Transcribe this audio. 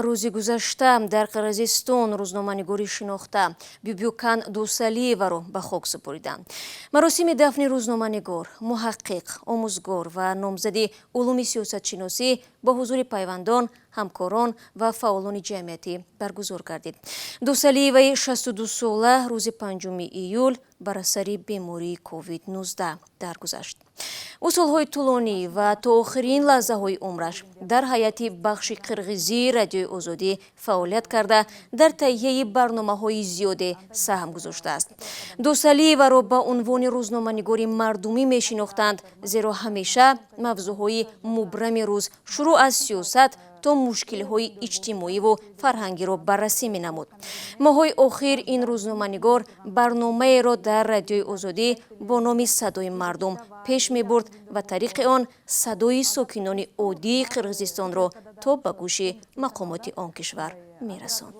Рӯзи гузашта дар Қирғизистон рӯзноманигори шинохта Бюбюкан Дусалиеваро ба хок супуриданд. Маросими дафни рӯзноманигор, муҳаққиқ, омӯзгор ва номзади улуми сиёсатшиносӣ бо ҳузури пайвандон, ҳамкорон ва фаъолони ҷамъиятӣ баргузор гардид. Дусалиеваи 62 сола рӯзи 5 июл бар асари бемории COVID-19 даргузашт. Ӯ солҳои тӯлонӣ ва то охирин лаҳзаҳои умраш дар ҳайати бахши қирғизии Радиои Озодӣ фаъолият карда, дар таҳияи барномаҳои зиёде саҳм гузоштааст. Дусалиеваро ба унвони рӯзноманигори мардумӣ мешинохтанд, зеро ҳамеша мавзӯъҳои мубрами рӯз, шурӯъ аз сиёсат то мушкилиҳои иҷтимоиву фарҳангиро баррасӣ менамуд. Моҳҳои охир ин рӯзноманигор барномаеро дар Радиои Озодӣ бо номи «Садои мардум» пеш мебурд ва тариқи он садои сокинони оддии Қирғизистонро то ба гӯши мақомоти он кишвар мерасонд.